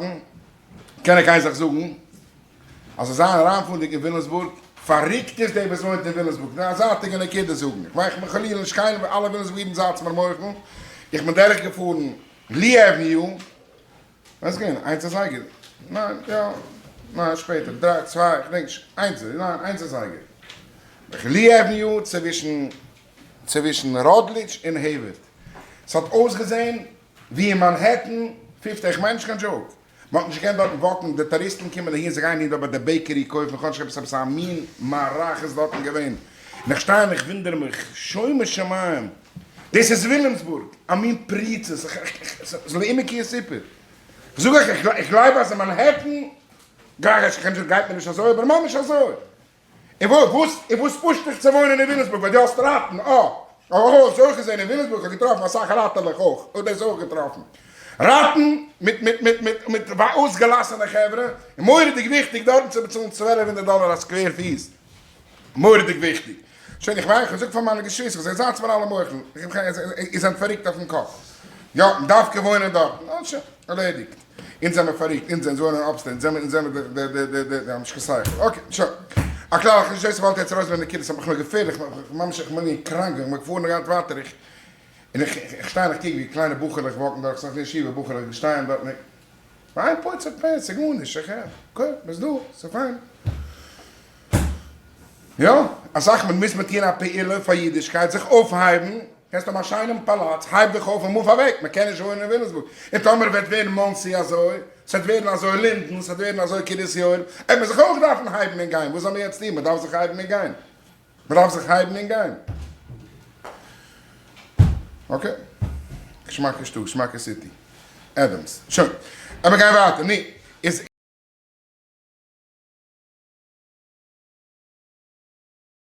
דארטן, קען איך איין זאך זאגן, אז זיי זיין אריינפארנדיג אין וויליאמסבורג, פארריקט איז דער וואס וואוינט אין וויליאמסבורג, א זייטיגע נקודה זאגן, איך מיין כ'בין חלילה נישט קיינעם, אלע וויליאמסבורג אידן זייטס מיר מוחל, איך בין דורך געפארן לי עוועניו, ווען איז געווען? איינס אזייגער? ניין, יא, ניין שפעטער, דריי, צוויי, כ'דענק נישט, איינס, ניין, איינס אזייגער, לי עוועניו צווישן צווישן ראדלידזש און העיווארד, ס'האט אויסגעזען ווי אין מאנהעטן פיפטע, איך מיין נישט קיין joke, מען האט נישט געקענט דארטן walk ן, די טאריסטן קומען אהין, זיי גייען אהין דארט ביי די bakery קויפן כאטש עפעס, עפעס א מין מערכה איז דארטן געווען, און איך שטיי און איך וואונדער מיך, שומו שמים, דאס איז וויליאמסבורג, א מין פריצות, ס'איז לא יאומן כי יסופר, איך זאג אייך, איך גלייב אז אין מאנהעטן גייט מען נישט אזוי, אבער ממש אזוי. און וואס און וואס פושט דיך צו וואוינען אין וויליאמסבורג ווייל דו האסט ראטן? אה אה האסט אויך געזען אין וויליאמסבורג כ'האב געטראפן אסאך ראטעלעך אויך האב דאס אויך געטראפן ראטן מיט מיט מיט מיט מיט אויסגעלאסענע חברה און מורא'דיג וויכטיג דארטן צו באצאלן 1200 דאלער א square פיס מורא'דיג וויכטיג שוין איך מיין איך זאג פאר מיינע געשוויסטער איך זאג זייטס מיר אלע מוחל איר זענט פארריקט אויפן קאפ יא מ'דארף וואוינען דארטן אה שוין ערלעדיגט. אונז זעמער פארריקט, אונז אונז וואוינען upstate, אונז זעמער אונז זעמער די די די די די די האבן נישט קיין שכל. okay, שוין. א כלל, איך נישט דאס וואלט יעצט ארויס ווען די קינדער, ס'האט מיך נאר געפערליך, ממש איך בין געווען קראנק, איך בין געפארן גאנץ ווייטער, איך און איך איך שטיי און איך קוק ווי קליינע בחור'לעך walk ן דורך, ס'איז נאך ישיבה בחור'לעך שטייען דארט און איך, ואין פוצה פה, ס'איז גארנישט, איך הער, okay, ביסט דא, ס'איז פיין. יא, אסאך מאל מוז מען טון א פעולה פאר אידישקייט, זיך אויפהייבן, קענסט האבן א שיינעם פאלאץ, הייב דיך אויף און move אוועק, מען קען נישט וואוינען אין וויליאמסבורג, און טאמער וועט ווערן מאנסי אזוי, ס'וועט ווערן אזוי לינדען, ס'וועט ווערן אזוי קרית יואל, עט מען זיך אויך דארפן הייבן און גיין, וואס זאל מען יעצט טון, מען דארף זיך הייבן און גיין, מען דארף זיך הייבן און גיין. okay, געשמאקע שטאט, געשמאקע city, עדעמס, שוין, עמער גיין ווייטער, נו, איז.